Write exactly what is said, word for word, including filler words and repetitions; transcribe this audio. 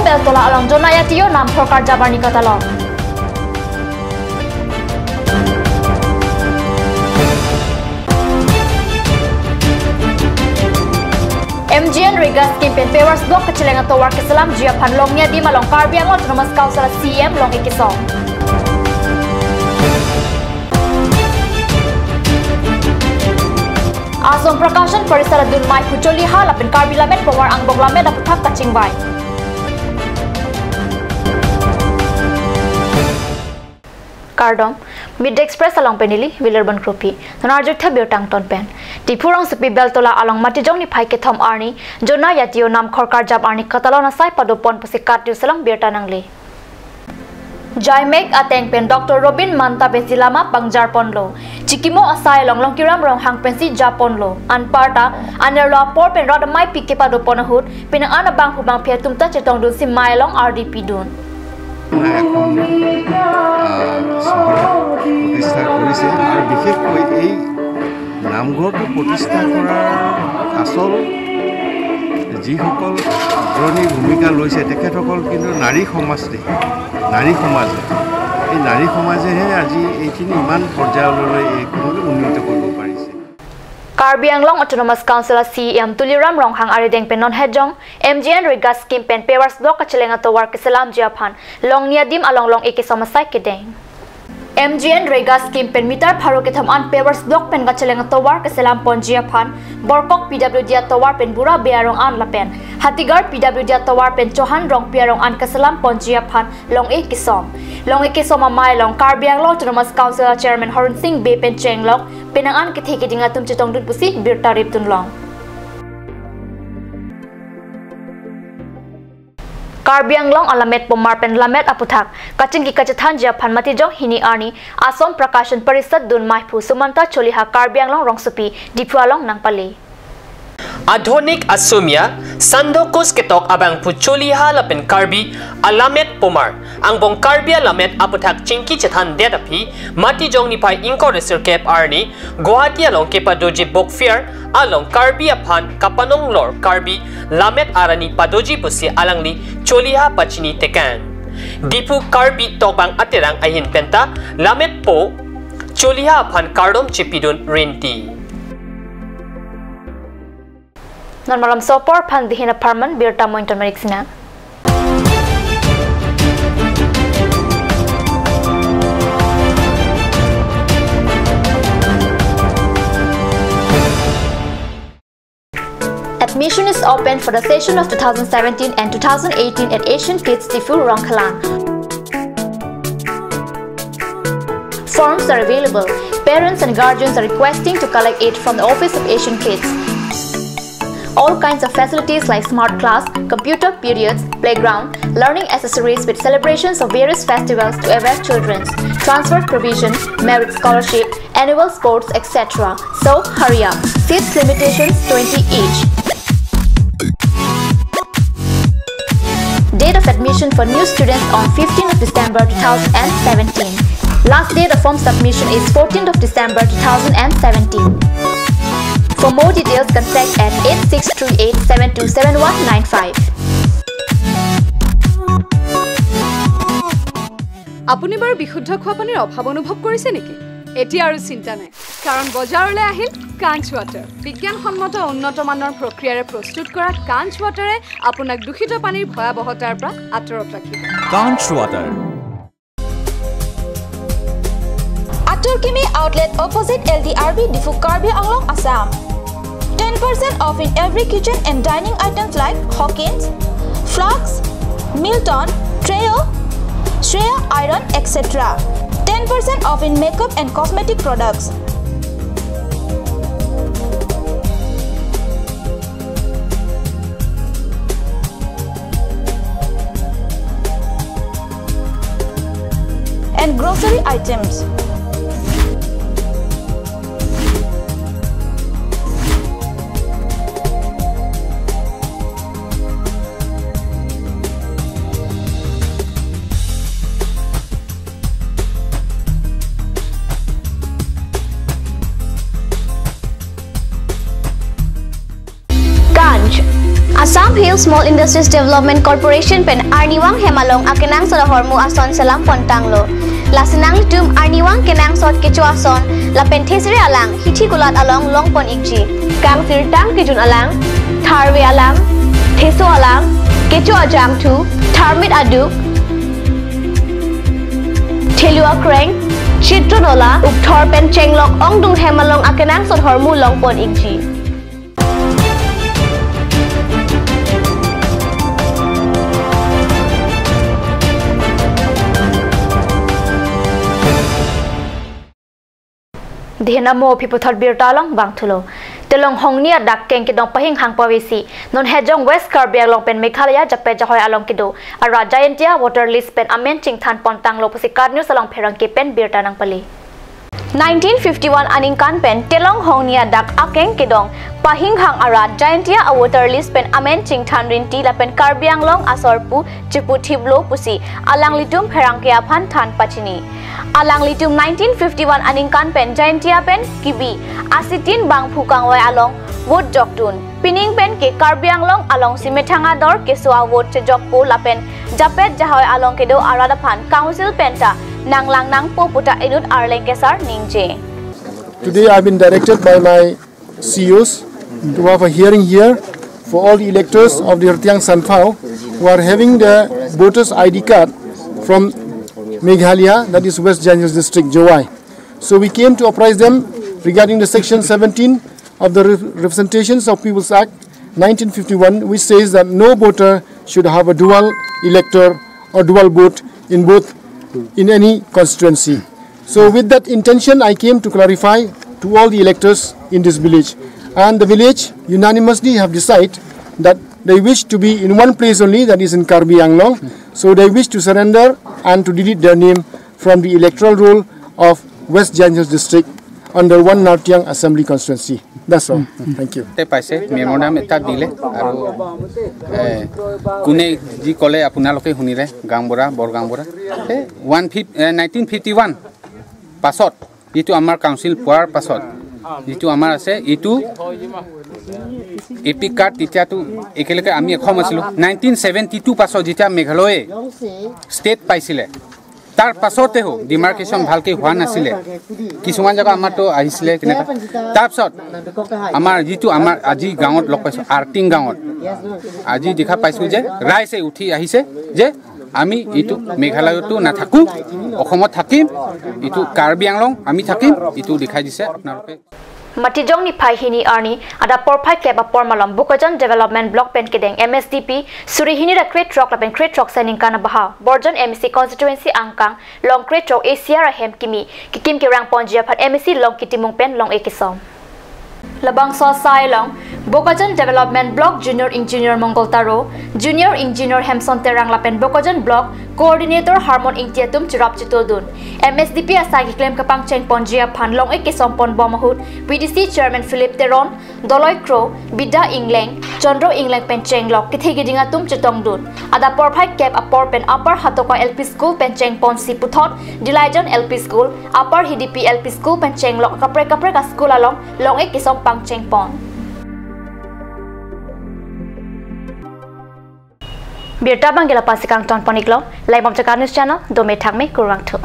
Beltola along Jonah Yatio Namkhor karjap arni katalon. MGNREGA scheme pen pavers block kacheleng atovar keselamji aphan Longnia Dim along Karbi Anglong Autonomous Council CEM long-ik kesom. Asom Prakashan Parishad adun maiphu Choliha lapen Karbi Lammet Pomar angbong lammet aputhak kachingvai. Kardom, Midday Express along pen neli Wilarbon Kropi. Non arjuktha birta angton pen. Diphu rongsopi Beltola along Matijong niphai kethom arni Jonah Yatio Namkhor karjap arni katalon asai padopon pusi KAT News along birta nangle. Jaimek ateng pen Doctor Robin Manta pensi lama pangjarponlo. Chikimo asai along Longkiram Ronghang pensi japonlo. Anparta anerlo apor pen rat ameipi kepadopon ahut penang an abangphu bangphi atum ta chetongdunsi mei along ardi pidun. এখন, আহ, চহৰ প্ৰতিষ্ঠা কৰিছে আৰু বিশেষকৈ এই নামঘৰটো প্ৰতিষ্ঠা কৰাৰ আচল যিসকল অগ্ৰণী ভূমিকা লৈছে, তেখেতসকল কিন্তু নাৰী সমাজ দেই, নাৰী সমাজে। এই নাৰী সমাজেহে আজি এইখিনি ইমান পৰ্যায়লৈ এইখনলৈ উন্নীত কৰিব পাৰিছে। Karbi Anglong Autonomous Council CEM Tuliram Ronghang arideng pen non hejong MGNREGA scheme pen pavers block kacheleng atovar keselamji aphan Longnia Dim along long-ik kesom asai kedeng. MGNREGA scheme pen meter pharo kethom an pavers block pen kacheleng atovar keselamponji aphan Borkok PWD atovar pen Bura Bey arong an lapen Hatigarh PWD atovar pen Chauhan Rongpi arong an keselamponji aphan long-ik kesom. Long-ik kesom amei along Karbi Anglong Autonomous Council Chairman Horen Sing Bey pen chenglok penang an kethe keding atum chetongdun pusi birta ripdunlong. Karbi Anglong alammet Pomar pen lammet aputhak kachingki kachethanji aphan Matijong hini arni Asom Prakashan Parishad adun maiphu Sumanta Choliha Karbi Anglong rongsopi Diphu along nangpale. Adhonik asomia, sandokos ketok abangphu Choliha lapen Karbi alammet Pomar angbong Karbi alammet aputhak chingki chethandet aphi Matijong niphai ingkoi ra sirkep arni Guwahati along kepadoji book fair along Karbi aphan kapanonglor Karbi lammet arani padoji pusi alangli Choliha pachini tekang. Diphu Karbi tokbang aterang ahin penta lammetpo Choliha aphan kardom chepidun rinti. Non malomso apor aphan dihin apharman birta mo ington merik sina. Admission is open for the session of two thousand seventeen and two thousand eighteen at Asian Kids Diphu Rongkhalang. Forms are available. Parents and guardians are requesting to collect it from the office of Asian Kids. All kinds of facilities like smart class, computer periods, playground, learning accessories with celebrations of various festivals to avail children, transport provision, merit scholarship, annual sports, et cetera. So hurry up. Seats limitations twenty each. Date of admission for new students on fifteenth of December two thousand seventeen. Last date of form submission is fourteenth of December two thousand seventeen. For more details, contact at eight six three eight seven two seven one nine five. আপুনি বাৰু বিশুদ্ধ খোৱা পানীৰ অভাৱ অনুভৱ কৰিছে নেকি? এতিয়া আৰু চিন্তা নাই, কাৰণ বজাৰলৈ আহিল কাঞ্চ ৱাটাৰ। বিজ্ঞানসন্মত উন্নত মানৰ প্ৰক্ৰিয়াৰে প্ৰস্তুত কৰা কাঞ্চ ৱাটাৰে আপোনাক দূষিত পানীৰ ভয়াৱহতাৰ পৰা আঁতৰত ৰাখিব। কাঞ্চ water. Atur Kimi Outlet opposite L D R B Diphu, Karbi Anglong, Assam. Ten percent off in every kitchen and dining items like Hawkins, Flux, Milton, Trio, Shreya Iron, et cetera. Ten percent off in makeup and cosmetic products. And grocery items. Ganj, Assam hi Small Industries Development Corporation pen arnivang hem along akenangsot ahormu ason selam pontanglo. Lasi nanglitum arnivang kenangsot kecho ason lapen thesere alang hithi kulat along longpon ikji. Kangsirtang kejun alang, tharve alang, theso alang, kecho ajangthu, tharmit aduk, thelu akreng, chitro nola, ukthor pen chenglok ongdung hem along akenangsot ahormu longpon ikji. Dei henamo aphi puthot birta along vangthulo. Telong Hongni adak akeng kedong pahinghang pavesi non Hejong, West Karbi Anglong pen Meghalaya japet jahoi along kedo arat Jaintia Water Lease pen amen chingthan pontanglo pusi KAT News along pherangke pen birta nangpale. Nineteen fifty-one aningkan pen Telong Hongni adak akeng kedong pahinghang arat Jaintia a Water Lease pen amen chingthan rinti lapen Karbi Anglong asor pu chiputhiplo pusi alanglitum pherangke aphan than pachini. Alanglitum nineteen fifty-one aningkan pen Jaintia pen kibi asitin bangphu kangvai along vote jokdun. Pining pen ke Karbi Anglong alongsi methang ador keso a vote chejokpo lapen japet jahoi along kedo arat aphan council penta nanglang nangpo puta inut arleng kesar ningje. Today I've been directed by my C Os to have a hearing here for all the electors of the Rtiang Sanphau who are having the voters I D card from Meghalaya, that is West Jaintia District, Jowai. So we came to apprise them regarding the section seventeen of the Re-, Representations of People's Act nineteen fifty-one, which says that no voter should have a dual elector or dual vote in both, in any constituency. So with that intention, I came to clarify to all the electors in this village. And the village unanimously have decided that they wish to be in one place only, that is in Karbi Anglong. So they wish to surrender and to delete their name from the electoral roll of West Jaintia District under one Nartiang Assembly Constituency. That's all. Thank you. তে পাইছে, মেমৰেণ্ডাম এটা দিলে আৰু, এ, কোনে যি ক'লে আপোনালোকে শুনিলে, গাঁওবুঢ়া, বৰগাঁওবুঢ়া। এই ওৱান ফিফ-, এ, নাইনটিন ফিফটি ওৱান পাছত যিটো আমাৰ কাউন্সিল পোৱাৰ পাছত যিটো আমাৰ আছে, এইটো এ পি কাৰ্ড তেতিয়াতো একেলগে আমি অসম আছিলোঁ। নাইনটিন ছেভেণ্টি টু পাছত যেতিয়া মেঘালয়ে ষ্টেট পাইছিলে, তাৰ পাছতে হওক, ডিমাৰ্কেশ্যন ভালকে হোৱা নাছিলে। কিছুমান জেগা আমাৰতো আহিছিলে তেনেকুৱা। তাৰপিছত আমাৰ যিটো আমাৰ আজি গাঁৱত লগ পাইছোঁ, আৰ্টিং গাঁৱত, আজি দেখা পাইছোঁ যে ৰাইজে উঠি আহিছে যে আমি এইটো মেঘালয়তো নাথাকো, অসমত থাকিম, এইটো কাৰ্বি আংলং আমি থাকিম, এইটো দেখাই দিছে আপোনালোকে। Matijong niphai hini arni adap porphai kep apor malom Bokajan Development Block pen kedeng M S D P suri hini ra krethrok lapen krethrok saining kana baha Borjan M A C constituency angkang long krethrok A C R ahem kimi kekim kerang ponji aphan M A C Longki Timung pen long-e kesom. Labangso asai along Bokajan Development Block Junior Engineer Mongol Taro, Junior Engineer Hemson Terang lapen Bokajan Block Coordinator Harmon Ingti atum cherap chetodun. M S D P asai keklem kapangcheng ponji aphan long-e kesom pon bom ahut V D C Chairman Philip Teron, Doloi Kro, Bida Ingleng, Chondro Ingleng pen chenglok kethe keding atum chetongdun. Adap porphai kep apor pen Upper Hatoka L P School pen chengponsi puthot Dilaijan L P School, Upper Hidipi L P School pen chenglok kaprek kaprek a school along long-e kesom pangcheng pon. Birta abang ke la-an si kangton pon iklo, laibom Chakar News Channel, dome thakme kurvangthu.